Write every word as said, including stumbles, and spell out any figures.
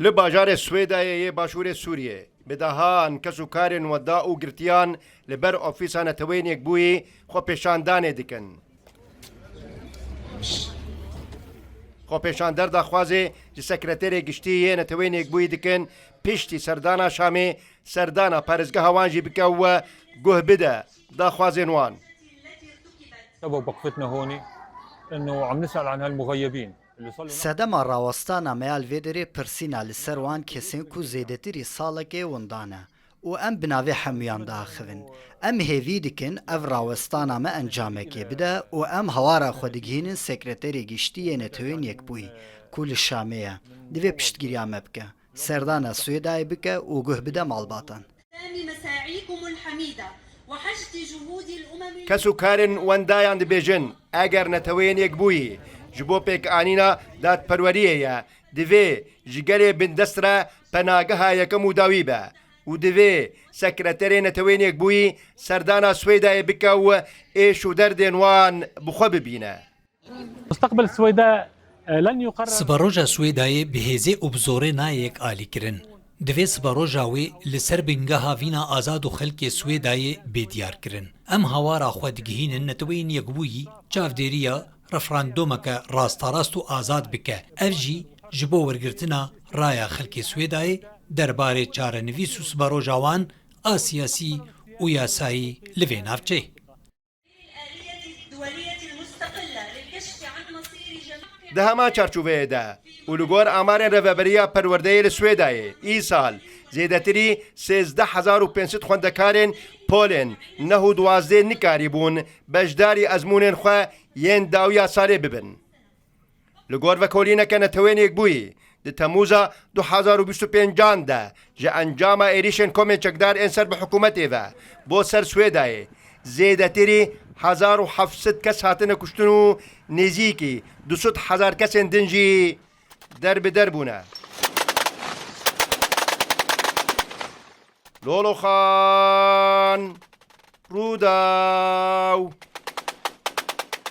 Li bajarê Swêdayê yê başûrê Sûriyê, bi dehan kes û karên wenda û girtiyan li ber Ofîsa Neteweyên Yekbûyî xwepêşandanê dikin. Xwepêşander daxwazê ji Sekreterê Giştî yê Neteweyên Yekbûyî dikin, piştî serdana Şamê, serdana parêzgeha wan jî bike û guh bide daxwazên wan. سبب وقفتنا هون إنه عم نسأل عن هالمغيبين اللي صار لهم. Sedema rawestana me ya li vê derê pirsîna li ser wan kesên ku zêdetirî salekê winda ne û em bi navê hemûyan diaxivin. Em hêvî dikin ev rawestana me encamekê bide û em hawara xwe digihînin Sekreterê Giştî yê Neteweyên Yekbûyî ku li Şamê ye, divê piştgiriya me bike. Serdana Swêdayê bike û guh bide malbatan. مساعيكم الحميدة وحشد جهود الأمم Kes û karên wendayan dibêjin, eger Neteweyên Yekbûyî ji bo pêkanîna dadperweriyê ye, divê ji gelê bindest re penageha yekem û dawî be û divê Sekreterê Neteweyên Yekbûyî serdana Swêdayê bike û êş û derdên wan bi xwe bibîne. مستقبل السويداء لن يقرر. Siberoja Swêdayê bi hêzê û bi zorê nayê yekalîkirin. Divê siberoja wê li ser bingeha vîna azad û xelkê Swêdayê bê diyarkirin. Em hawara xwe digihînin Neteweyên Yekbûyî çavdêriya referandûmeke rasterast û azad bike. Ev jî ji bo wergirtina raya xelkê Swêdayê derbarê çarenivîs û siberoja wan a siyasî û yasayî li vê navçeyê. الآلية الدولية المستقلة للكشف عن مصير جميع Di heman çarçoveyê de û li gor amarên Rêveberiya Perwerdeyê li Swêdayê, îsal zêdetirî sêzdeh hezar û pênc sed xwendekarên polên neh û duwazdeh nikarîbûn beşdarî ezmûnên xwe yên dawiya salê bibin. Li gor vekolîneke Netewên Yekbûyî, di Temûza du hezar û bîst û pêncan de ji encama êrîşên komên çekdar ên ser bi hikûmetê ve bo ser Swêdayê, zêdetirî hezar û heft sed kes hatine kuştin û nêzîkî du sed hezar kesên din jî derbider bûne. Loloxan, Rûdaw.